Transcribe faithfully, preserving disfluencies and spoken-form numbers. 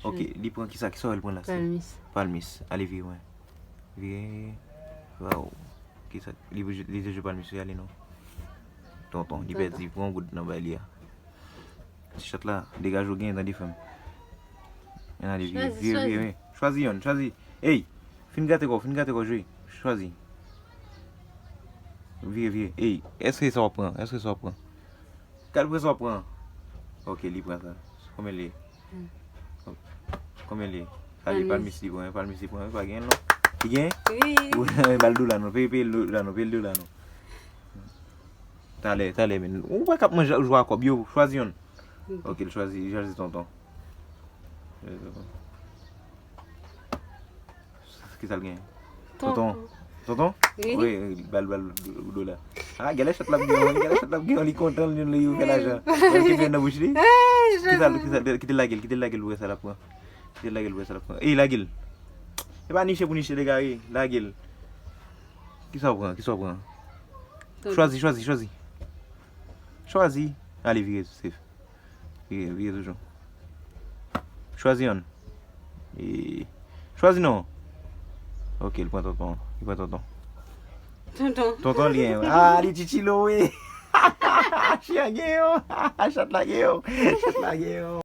Ok, li pran kisa, kisa w wè l pran la? Palmis. Palmis. Ale vire, mwen. Vire. Waw. Kisa? Li, li te jwe palmis, wi, ale non. Tonton, li pèdi, pran yon goud nan bay li a. Ti chat la, degaje w, gen, tande, frè m. Ann ale, vire, vire, vire, vire. Chwazi youn, chwazi. Ey! Fin grate kò w, fin grate kò w, jwe. Chwazi. Vire, vire. Ey, èske sa w ap pran? Èske sa w ap pran? Gad pran sa w ap pran. Ok, li pran sa. Konbyen li ye? Konbyen li ye? Sa li, palmis li pran, palmis li pran, pa gen non. Li gen? Wi. Ba l dola non, peye, peye l dola non, peye l dola non. Talè, talè, men. Ou wè k ap manje jwa kòb yo, chwazi youn. Ok, l chwazi, chwazi tonton. Kisa l gen? Tonton. Tonton? Wi. Wi, ba l, ba l dola. Ah, gade chat la ap gen, gade chat la ap gen, li kontan, li, li fè lajan. Li kite nan bouch li. Kisa l, kisa l, kite l lage l, kite l lage l pou wè sa l ap pran. Kite l lage l pou wè sa l ap pran. Ey, lage l. E pa niche pou niche, dega, ey, lage l. Kisa w pran? Kisa w pran? Chwazi, chwazi, chwazi. Chwazi. Ale, vire, safe. Vire, vire toujou. Chwazi youn. E, chwazi non. Ok, li pran tonton. Li pran tonton. Tonton. Tonton li gen. Ah, li tchitchilo, wi. Chyen gen yo. Chat la gen yo. Chat la gen yo.